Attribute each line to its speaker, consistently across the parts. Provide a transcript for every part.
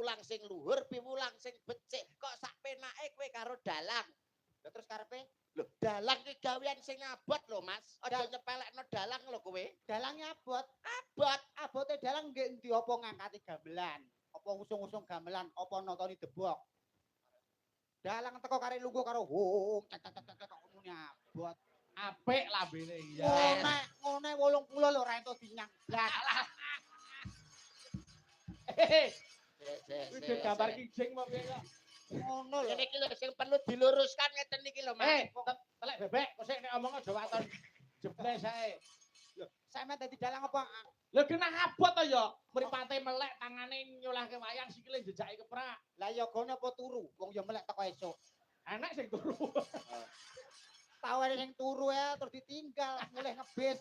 Speaker 1: Piwulang sing luhur, piwulang sing becik. Kok sak penake kowe karo dalang?
Speaker 2: Lah terus karepe?
Speaker 1: Lho, dalang ki gawean sing abot lho, Mas. Aja nyepelekno dalang lho kowe.
Speaker 2: Dalange abot.
Speaker 1: Abot.
Speaker 2: Abote dalang nggih endi, apa ngangkati gamelan, apa usung-usung gamelan, apa notoni debok. Dalang teko kare lungguh karo hong cek cek cek cek kok muni abot.
Speaker 3: Apik lambene iya.
Speaker 2: Ngene ngene 80 lho ora entuk dinyang blas.
Speaker 3: Hehe.
Speaker 1: Sik,
Speaker 3: Kuwi
Speaker 1: sik,
Speaker 3: gambar
Speaker 1: sik.
Speaker 3: kijing apa piye kok?
Speaker 2: Ngono lho.
Speaker 1: Ngene iki lho sing perlu diluruskan ngeten iki lho, Mas.
Speaker 3: Eh, telek bebek, kok sik nek omong aja waton jebles ae.
Speaker 2: Lho, sampean dadi dalang apa?
Speaker 3: Lho kena abot to ya, mripate melek, tangane nyulahke wayang, sikile jejake keprak.
Speaker 2: Lah yogane apa turu? Wong ya melek teko esuk.
Speaker 3: Enek sing turu.
Speaker 2: Tau ana sing turu ya terus ditinggal mulih ngebis.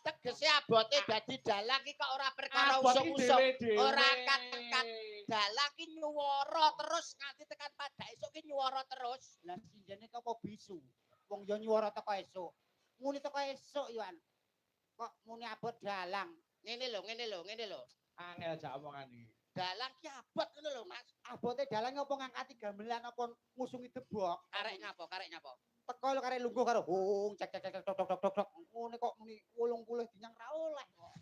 Speaker 1: Tegese abote dadi dalang iki kok ora perkara
Speaker 3: Abot iki
Speaker 1: usung-usung.
Speaker 3: dhewe-dhewe.
Speaker 1: Ora angkat-angkat. Dalang ki nyuwara terus nganti tekan pada esuk ki nyuwara terus.
Speaker 2: Lah sindene ki apa bisu? Wong ya nyuwara teko esuk. Muni teko esuk yo an. Kok muni abot dalang?
Speaker 1: Ngene lho, ngene lho, ngene lho.
Speaker 3: Angel jak omongan iki.
Speaker 1: Dalang ki abot ngono lho, Mas.
Speaker 2: Abote dalang apa ngangkati gamelan apa ngusungi debok?
Speaker 1: Karek nyapa, karek nyapa?
Speaker 2: Teko lho kare lungguh karo hong cek cek cek tok tok tok tok tok. Ngene kok muni 80 dinyang ra oleh kok.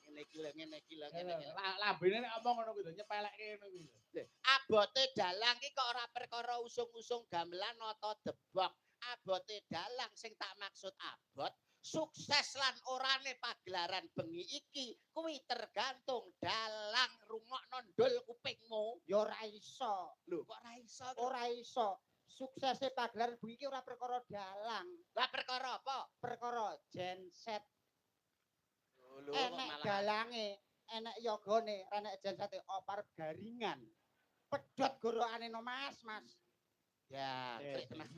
Speaker 1: Ngene iki lho, ngene iki lho, ngene iki lho.
Speaker 3: Lambene nek omong ngono kuwi lho nyepelekke ngono kuwi lho.
Speaker 1: Lho, abote dalang ki kok ora perkara usung-usung gamelan atau debok. Abote dalang sing tak maksud abot, sukses lan orane pagelaran bengi iki kuwi tergantung dalang. Rungokno ndul kupingmu.
Speaker 2: Ya ora iso.
Speaker 1: Lho, kok ora iso?
Speaker 2: Ora iso. Suksese pagelaran bengi iki ora perkara dalang,
Speaker 1: Lah perkara apa?
Speaker 2: Perkara genset.
Speaker 1: Lho, kok
Speaker 2: Enek
Speaker 1: malah
Speaker 2: dalange, enek yogane, ra enek gensete opar garingan. Pedhot gorokane no Mas, Mas.
Speaker 1: Ya,
Speaker 3: Eh.
Speaker 1: krik tenan.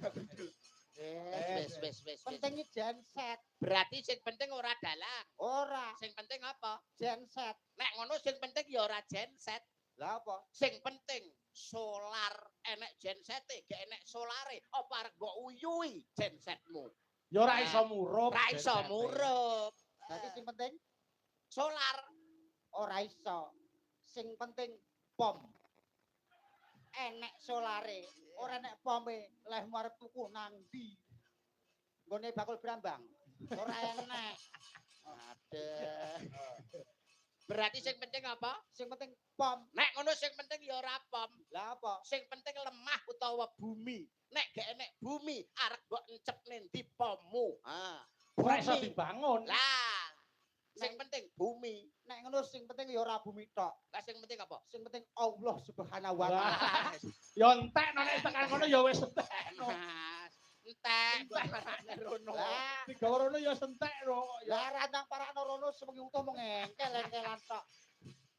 Speaker 1: Wis, wis, wis, wis.
Speaker 2: Penting iki genset.
Speaker 1: Berarti sing penting ora dalang.
Speaker 2: Ora.
Speaker 1: Sing penting apa?
Speaker 2: Genset.
Speaker 1: Nek ngono sing penting ya ora genset.
Speaker 2: Lah apa?
Speaker 1: Sing penting solar. Enek gensete, gak enek solare, apa arep mbok uyuhi gensetmu?
Speaker 3: Ya ora iso murup.
Speaker 1: Ora iso
Speaker 3: gensete.
Speaker 1: Murup.
Speaker 2: Berarti sing penting
Speaker 1: solar.
Speaker 2: Ora iso. Sing penting pom. Enek solare, ora enek pome, lehmu arep tuku nang ndi? Nggone bakul brambang. Ora enek.
Speaker 1: Aduh. Berarti sing penting apa?
Speaker 2: Sing penting pom.
Speaker 1: Nek ngono sing penting ya ora pom.
Speaker 2: Lah apa?
Speaker 1: Sing penting lemah utawa bumi. Nek gak enek bumi, arep mbok encep ndi pommu? Ah.
Speaker 3: Ora iso
Speaker 1: Bumi.
Speaker 3: dibangun.
Speaker 1: Lah, sing penting bumi.
Speaker 2: Nek ngono sing penting ya ora bumi tok.
Speaker 1: Lah sing penting apa?
Speaker 2: Sing penting Allah Subhanahu wa taala.
Speaker 3: Wah. Ya entek nek tekan kono ya wis entek.
Speaker 1: Mas, entek rono.
Speaker 2: Lah,
Speaker 3: Digawa rono ya entek no. Ya
Speaker 2: lah rantang parakno rono sewengi utuh mung engkel-engkelan tok.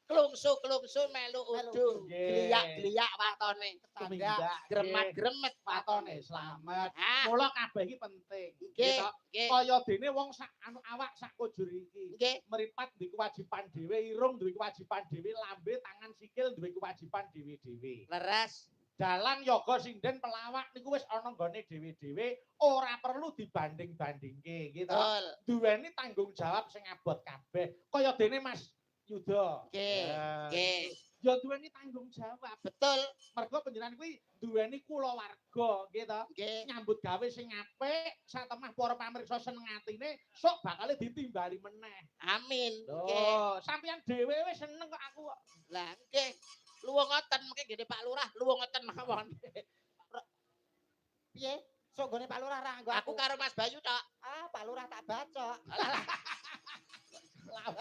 Speaker 1: Klungsu-klungsu melu
Speaker 2: Melu
Speaker 1: udu.
Speaker 2: udu.
Speaker 1: Gliyak-gliyak watone.
Speaker 2: Kesandak.
Speaker 1: Gremat-gremet
Speaker 3: watone slamet.
Speaker 1: Ah,
Speaker 3: Mula kabeh iki penting.
Speaker 1: Nggih,
Speaker 3: Gitu.
Speaker 1: nggih.
Speaker 3: Kaya dene wong sak anu awak sak kujur iki.
Speaker 1: Nggih.
Speaker 3: Meripat duwe kewajiban dhewe, irung duwe kewajiban dhewe, lambe, tangan, sikil duwe kewajiban dhewe-dhewe.
Speaker 1: Leres.
Speaker 3: Dalang, yoga, sinden, pelawak niku wis ana nggone dhewe-dhewe, ora perlu dibanding-bandingke, gitu.
Speaker 1: Betul.
Speaker 3: Duweni tanggung jawab sing abot kabeh. Kaya dene Mas Yuda.
Speaker 1: Nggih,
Speaker 3: Ya.
Speaker 1: nggih.
Speaker 3: Ya duweni tanggung jawab.
Speaker 1: Betul.
Speaker 3: Mergo panjenengan kuwi duweni kulawarga, gitu.
Speaker 1: Nggih.
Speaker 3: Nyambut gawe sing apik, satemah para pamirsa seneng atine, sok bakal ditimbali meneh.
Speaker 1: Amin. Nggih.
Speaker 3: Lho, sampeyan dhewe wis seneng kok aku kok.
Speaker 1: Lah nggih. Luwung ngoten mungkin nggih Pak Lurah, luwung ngoten mawon.
Speaker 2: Piye? Sok nggone Pak Lurah ra nganggo
Speaker 1: Aku karo Mas Bayu tok.
Speaker 2: Ah, Pak Lurah tak bacok.
Speaker 3: Lah,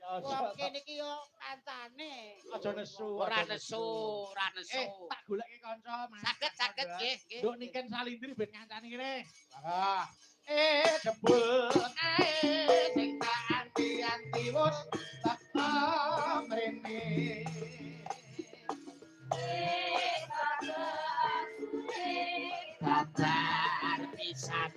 Speaker 2: Ah,
Speaker 3: ya
Speaker 2: wong kene iki yo kancane.
Speaker 3: aja nesu.
Speaker 1: Ora
Speaker 3: Aja
Speaker 1: nesu, ora nesu.
Speaker 3: Eh, tak goleke kanca, Mas.
Speaker 1: Saged, saged nggih, nggih.
Speaker 3: Nduk Niken Salindri ben ngancani kene. Ah. Eh, jebul kae sing tak anti-anti wis teko mrene.
Speaker 1: Kabar pisan.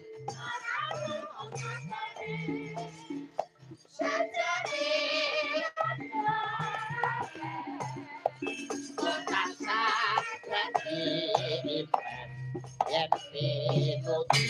Speaker 1: Tansah dadi impen yen pinuti.